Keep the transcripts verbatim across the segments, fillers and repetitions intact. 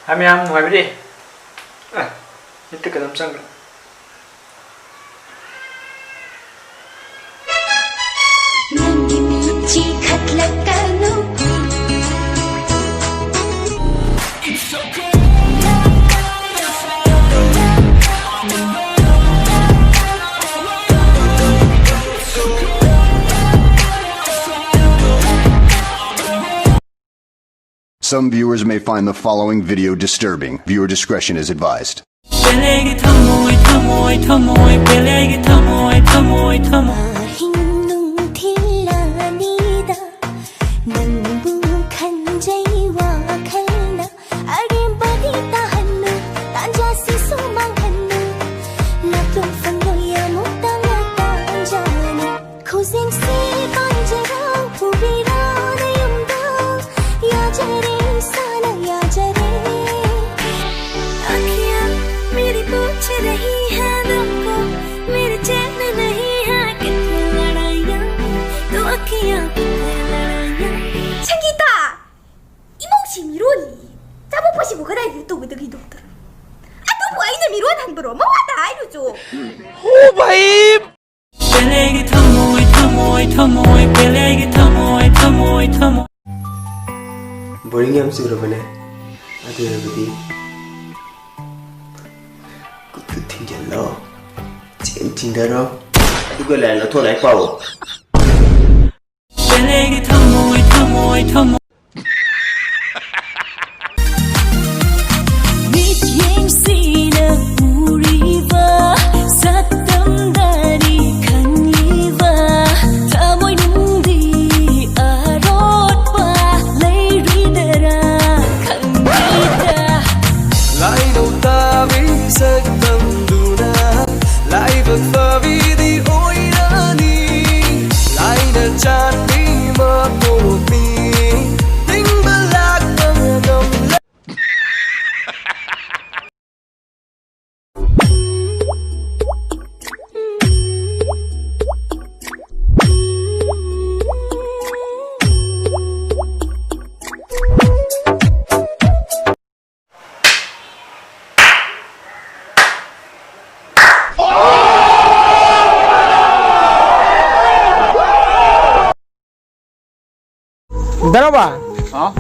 ꯍꯥꯏ ꯃꯌꯥꯝ, ꯅꯨꯡꯉꯥꯏꯕꯤꯔꯤ? ꯑꯦ, ꯃꯤꯠꯇ ꯀꯩꯅꯣꯝ ꯆꯪꯈ꯭ꯔꯦ꯫ ꯅꯪꯒꯤ ꯃꯤꯠꯁꯤ ꯈꯠꯂꯛꯀꯅꯨ꯫ Some viewers may find the following video disturbing. Viewer discretion is advised. ꯄꯦꯂꯦꯒꯤ ꯊꯃꯣꯏ, ꯊꯃꯣꯏ, ꯊꯃꯣꯏ, ꯄꯦꯂꯦꯒꯤ ꯊꯃꯣꯏ, ꯊꯃꯣꯏ, ꯊꯃꯣꯏ꯫ ꯑꯍꯤꯡ ꯅꯨꯡꯊꯤꯜ ꯑꯅꯤꯗ ꯅꯪꯕꯨ ꯈꯟꯖꯩ ꯋꯥꯈꯜꯅ꯫ ꯑꯔꯦꯝꯕꯗꯤ ꯇꯥꯍꯟꯅꯨ, ꯇꯥꯟꯖꯥꯁꯤꯁꯨ ꯃꯥꯡꯍꯟꯅꯨ꯫ ꯂꯥꯛꯂꯨ ꯐꯪꯂꯣꯏ ꯑꯃꯨꯛꯇꯪ ꯇꯥꯟꯖꯥꯅꯤ꯫ ꯈꯨꯖꯤꯡꯁꯦ ꯄꯥꯏꯖꯔꯣ, ꯄꯨꯕꯤꯔꯣ ꯅꯌꯨꯝꯗ꯫ ꯌꯥꯖꯔꯦ, ꯏꯁꯥꯅ ꯌꯥꯖꯔꯦ꯫ अखियाँ मेरी पूछ रही है तुमको, मेरे चैन नहीं है कितनी लड़ाइयाँ, दो अखियाँ कितनी लड़ाइयाँ। संगीता! ꯏꯃꯧꯁꯤ ꯃꯤꯔꯣꯜꯂꯤ꯫ ꯆꯥꯕꯣꯛꯄꯁꯤꯕꯨ ꯀꯗꯥꯏꯗ ꯇꯧꯒꯗꯒꯦ ꯗꯣꯛꯇꯔ? ꯑꯗꯨꯕꯨ ꯑꯩꯅ ꯃꯤꯔꯣꯜ ꯍꯟꯕꯔꯣ? ꯃꯋꯥꯗ ꯍꯥꯏꯔꯨꯆꯣ꯫ ꯄꯦꯂꯦꯒꯤ ꯊꯃꯣꯏ, ꯊꯃꯣꯏ, ꯊꯃꯣꯏ, ꯄꯦꯂꯦꯒꯤ ꯊꯃꯣꯏ, ꯊꯃꯣꯏ, ꯊꯃꯣꯏ꯫ ꯕꯣꯔꯤꯡ ꯌꯥꯝ ꯆꯨꯔꯕꯅꯦ? ꯑꯗꯨ ꯑꯣꯏꯔꯕꯗꯤ ꯈꯨꯠꯇꯨ ꯊꯤꯡꯖꯤꯜꯂꯣ, ꯆꯦꯟ ꯆꯤꯡꯊꯔꯣ, ꯑꯗꯨꯒ ꯂꯥꯏꯔꯤꯛ ꯂꯧꯊꯣꯛ ꯂꯥꯏꯔꯤꯛ ꯄꯥꯎ꯫ ꯄꯦꯂꯦꯒꯤ ꯊꯃꯣꯏ, ꯊꯃꯣꯏ, ꯊꯃꯣꯏ꯫ ꯃꯤꯠꯌꯦꯡꯁꯤꯅ ꯎꯔꯤꯕ ꯁꯛꯇꯝꯗꯅꯤ ꯈꯪꯂꯤꯕ ꯊꯃꯣꯏꯅꯨꯡꯗꯤ ꯑꯔꯣꯠꯄ ꯂꯩꯔꯤꯗꯔꯥ ꯈꯪꯂꯤꯗ꯫ ꯂꯥꯏꯅꯧ ꯇꯥꯕꯤ ꯁꯛꯇꯝꯗꯨꯅ ꯂꯥꯏꯕꯛ ꯐꯕꯤꯗꯤ ꯑꯣꯏꯔꯅꯤ꯫ ꯂꯥꯏꯅ ꯆꯥꯟꯕꯤ ꯃꯄꯣꯛꯅꯤ꯫ ꯇꯥꯔꯕ? ꯍꯥꯎ?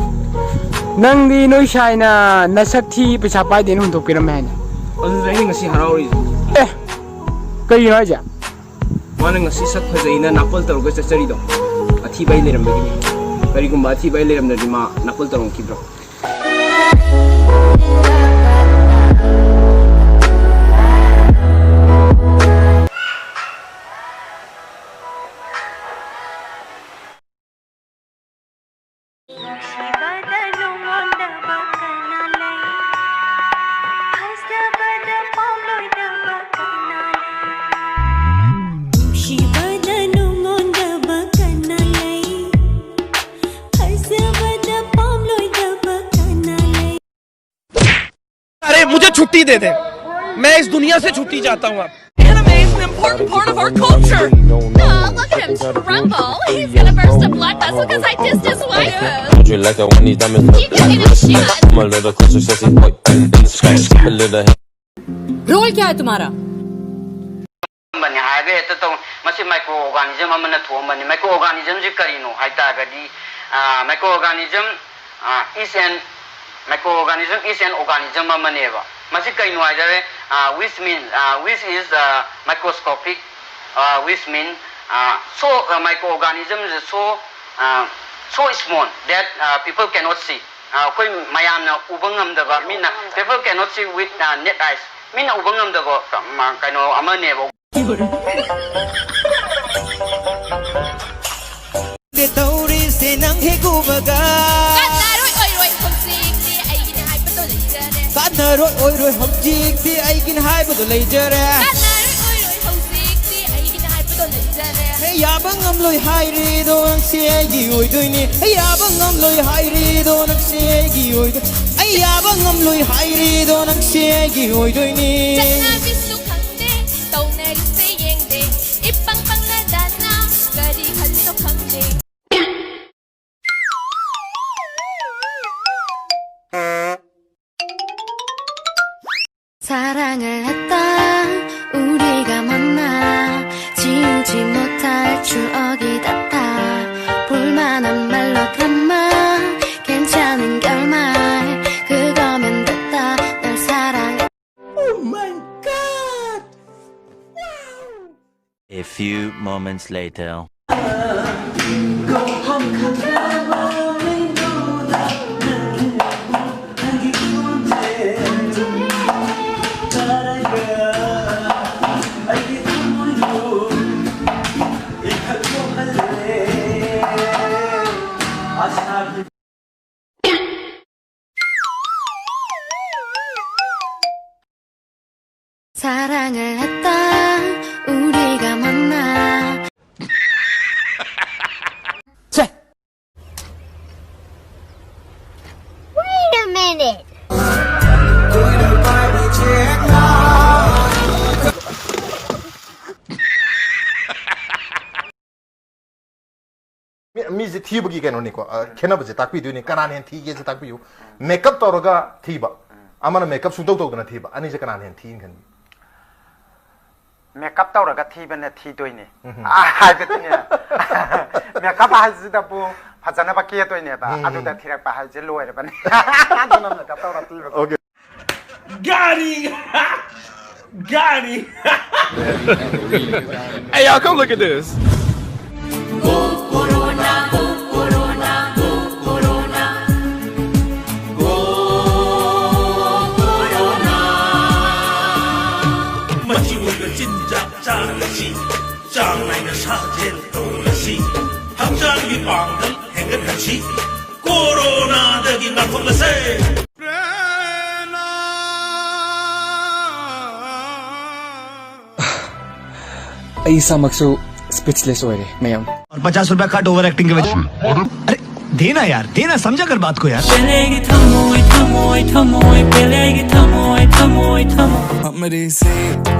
ꯅꯪꯗꯤ ꯅꯣꯏ ꯁꯥꯏꯅ ꯅꯁꯛ ꯊꯤ, ꯄꯩꯁꯥ ꯄꯥꯏꯗꯦꯅ ꯍꯨꯟꯗꯣꯛꯄꯤꯔꯝꯃꯦ ꯍꯥꯏꯅꯦ꯫ ꯑꯗꯨꯗ ꯑꯩꯅ ꯉꯁꯤ ꯍꯔꯥꯎꯔꯤꯁꯦ꯫ ꯑꯦ, ꯀꯩꯒꯤꯅꯣ ꯍꯥꯏꯁꯦ? ꯃꯥꯅ ꯉꯁꯤ ꯁꯛ ꯐꯖꯩꯅ ꯅꯥꯄꯜ ꯇꯧꯔꯒ ꯆꯠꯆꯔꯤꯗꯣ ꯑꯊꯤꯕ ꯑꯩ ꯂꯩꯔꯝꯕꯒꯤꯅꯤ꯫ ꯀꯔꯤꯒꯨꯝꯕ ꯑꯊꯤꯕ ꯑꯩ ꯂꯩꯔꯝꯗ꯭ꯔꯗꯤ ꯃꯥ ꯅꯥꯄꯜ ꯇꯧꯔꯝꯈꯤꯗ꯭ꯔꯣ? ꯅꯨꯡꯁꯤꯕꯗ ꯅꯨꯡꯉꯣꯟꯗꯕ ꯀꯅꯥ ꯂꯩ? ꯐꯖꯕꯗ ꯄꯥꯝꯂꯣꯏꯗꯕ ꯀꯅꯥ ꯂꯩ? ꯅꯨꯡꯁꯤꯕꯗ ꯅꯨꯡꯉꯣꯟꯗꯕ ꯀꯅꯥ ꯂꯩ? ꯐꯖꯕꯗ ꯄꯥꯝꯂꯣꯏꯗꯕ ꯀꯅꯥ ꯂꯩ? अरे, मुझे छुट्टी दे दे, मैं इस दुनिया से छुट्टी चाहता हूँ। Anime is an important part of our culture. Oh, look at him tremble. He's gonna burst a blood vessel because I dissed his wife. Don't you like it when these diamonds look? You can get a shot. I'm a little closer, sexy boy. Scratch, a little. Role क्या है तुम्हारा? ꯕꯅꯤ ꯍꯥꯏꯔꯒ ꯍꯦꯛꯇ ꯇꯧ꯫ ꯃꯁꯤ microorganism ꯑꯃꯅ ꯊꯣꯛꯑꯝꯕꯅꯤ꯫ Microorganismꯁꯤ ꯀꯔꯤꯅꯣ ꯍꯥꯏ ꯇꯥꯔꯒꯗꯤ, ꯑ, microorganism, ꯑ, is an, microorganism is an organism ꯑꯃꯅꯦꯕ꯫ ꯃꯁꯤ ꯀꯩꯅꯣ ꯍꯥꯏꯇꯥꯔꯦ, ꯑ, which mean, ꯑ, which is, ꯑ, microscopic, ꯑ, which mean, ꯑ, so, ꯑ, microorganism is so, ꯑ, so small that, ꯑ, people cannot see. ꯑ, ꯑꯩꯈꯣꯏ ꯃꯌꯥꯝꯅ ꯎꯕ ꯉꯝꯗꯕ, ꯃꯤꯅ, people cannot see with, ꯑ, naked eyes. ꯃꯤꯅ ꯎꯕ ꯉꯝꯗꯕ, ꯀ-, ꯃ-, ꯀꯩꯅꯣ ꯑꯃꯅꯦꯕ꯫ ꯇꯧꯔꯤꯁꯦ ꯅꯪ ꯍꯦꯛ ꯎꯕꯒ꯫ ꯀꯥꯟꯅꯔꯣꯏ ꯑꯣꯏꯔꯣꯏ ꯍꯧꯖꯤꯛꯇꯤ ꯑꯩꯒꯤꯅꯦ ꯍꯥꯏꯕꯗꯣ ꯂꯩꯖꯔꯦ꯫ ꯀꯥꯟꯅꯔꯣꯏ ꯑꯣꯏꯔꯣꯏ ꯍꯧꯖꯤꯛꯇꯤ ꯑꯩꯒꯤꯅꯦ ꯍꯥꯏꯕꯗꯣ ꯂꯩꯖꯔꯦ꯫ ꯀꯥꯟꯅꯔꯣꯏ ꯑꯣꯏꯔꯣꯏ ꯍꯧꯖꯤꯛꯇꯤ ꯑꯩꯒꯤꯅꯦ ꯍꯥꯏꯕꯗꯣ ꯂꯩꯖꯔꯦ꯫ ꯍꯦ ꯌꯥꯕ ꯉꯝꯂꯣꯏ ꯍꯥꯏꯔꯤꯗꯣ ꯅꯪꯁꯦ ꯑꯩꯒꯤ ꯑꯣꯏꯗꯣꯏꯅꯤ꯫ ꯍꯦ ꯌꯥꯕ ꯉꯝꯂꯣꯏ ꯍꯥꯏꯔꯤꯗꯣ ꯅꯪꯁꯦ ꯑꯩꯒꯤ ꯑꯣꯏꯗꯣꯏ꯫ ꯑꯩ ꯌꯥꯕ ꯉꯝꯂꯣꯏ ꯍꯥꯏꯔꯤꯗꯣ ꯅꯪꯁꯦ ꯑꯩꯒꯤ ꯑꯣꯏꯗꯣꯏꯅꯤ꯫ ꯆꯠꯅꯕꯤꯁꯨ ꯈꯪꯗꯦ, ꯇꯧꯅꯔꯤꯁꯦ ꯌꯦꯡꯗꯦ, ꯏꯄꯪ ꯄꯪꯂꯗꯅ ꯀꯔꯤ ꯈꯜꯂꯤꯅꯣ ꯈꯪꯗꯦ꯫ 사랑을 했다 우리가 만나 지우지 못할 추억이 닿다 볼만한 말로 Few moments later. 사랑을 했다 우리가 만나. 자, Wait a minute. ꯃꯤ- ꯃꯤꯁꯦ ꯊꯤꯕꯒꯤ ꯀꯩꯅꯣꯅꯤꯀꯣ, ꯑ, ꯈꯦꯠꯅꯕꯁꯦ ꯇꯥꯛꯄꯤꯗꯣꯏꯅꯤ꯫ ꯀꯅꯥꯅ ꯍꯦꯟꯅ ꯊꯤꯒꯦꯁꯦ ꯇꯥꯛꯄꯤꯌꯨ꯫ ꯃꯦꯀꯞ ꯇꯧꯔꯒ ꯊꯤꯕ, ꯑꯃꯅ ꯃꯦꯀꯞ ꯁꯨꯡꯇꯧ ꯇꯧꯗꯅ ꯊꯤꯕ, ꯑꯅꯤꯁꯦ ꯀꯅꯥꯅ ꯍꯦꯟꯅ ꯊꯤꯅ ꯈꯟꯕꯤ? ꯃꯦꯀꯞ ꯇꯧꯔꯒ ꯊꯤꯕꯅ ꯊꯤꯗꯣꯏꯅꯦ꯫ ꯍꯥꯏꯕꯗꯤꯅꯦ, ꯃꯦꯀꯞ ꯍꯥꯏꯁꯤꯗꯕꯨ ꯐꯖꯅꯕ ꯀꯦꯗꯣꯏꯅꯦꯕ꯫ ꯑꯗꯨꯗ ꯊꯤꯔꯛꯄ ꯍꯥꯏꯁꯦ ꯂꯣꯏꯔꯕꯅꯦ꯫ ꯑꯗꯨꯅ ꯃꯦꯀꯞ ꯇꯧꯔ ꯊꯤꯕꯗꯣ꯫ Okay. Got him! Got him! Hey, y'all, come look at this. ꯃꯆꯤ ꯑꯣꯏꯕ ꯆꯤꯟꯖꯥꯛ ꯆꯥꯔꯁꯤ, ꯆꯥꯡ ꯅꯥꯏꯅ ꯁꯥꯖꯦꯜ ꯇꯧꯔꯁꯤ, ꯍꯛꯆꯥꯡꯒꯤ ꯄꯥꯡꯒꯜ ꯍꯦꯟꯒꯠꯍꯟꯁꯤ, ꯀꯣꯔꯣꯅꯥꯗꯒꯤ ꯉꯥꯛꯊꯣꯛꯂꯁꯦ꯫ ꯑꯩ ꯏꯁꯥꯃꯛꯁꯨ ꯁ꯭ꯄꯤꯆꯂꯦꯁ ꯑꯣꯏꯔꯦ ꯃꯌꯥꯝ꯫ और पचास रुपए कट ओवर एक्टिंग के वजह। अरे देना यार, देना, समझा कर बात को यार। ꯄꯦꯂꯦꯒꯤ ꯊꯃꯣꯏ ꯊꯃꯣꯏ ꯊꯃꯣꯏ ꯄꯦꯂꯦꯒꯤ ꯊꯃꯣꯏ ꯊꯃꯣꯏ ꯊꯃꯣꯏ ꯃꯔꯤꯁꯦ